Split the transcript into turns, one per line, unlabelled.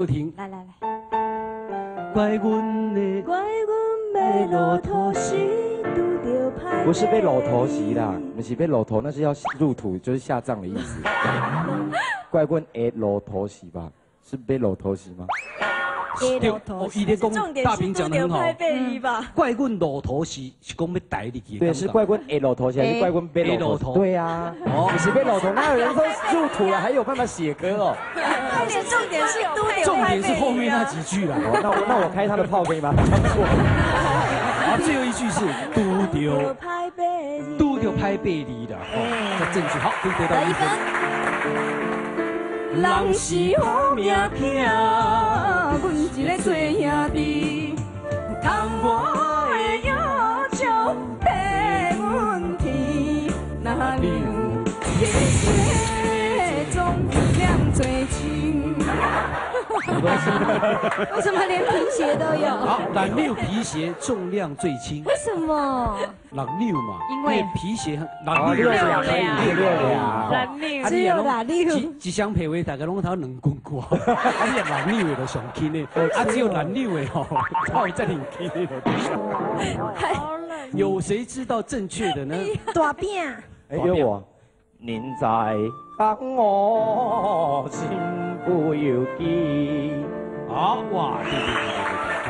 停。
來來來。
怪阮的，
怪阮欲落土時拄著歹。
不是欲落土時啦，毋是欲落土，那是要入土，就是下葬的意思。怪阮會落土時吧？是欲落土時嗎？
對，哦，伊咧講大平講得很好。怪阮落土時是講欲刣入去。
對，是怪阮會落土時，還是怪阮欲落土？對啊，哦，不是欲落土，哪有人都入土了，還有辦法寫歌哦？
重點是
重點是後面那幾句啦。
那我開他的炮可以嗎？
好，最後一句是拄著拄著歹八字啦，哦，這正確，好，可以得到一分。
人是好命疼，阮一个做兄弟，通我的夭壽替阮添，若兩皮鞋重量最輕。
為什麼連皮鞋都有？
好，六兩皮鞋重量最輕。
為什麼？
六兩嘛，
因為
皮鞋六兩，
六兩，
六兩，
只有六兩。
一雙皮鞋大概攏頭兩斤外，啊你六兩的就上輕的，啊只有六兩的吼，才會這麼輕的。有誰知道正確的呢？
大餅。
哎，約我。您在講我身不由己。
好哇，對對對對對。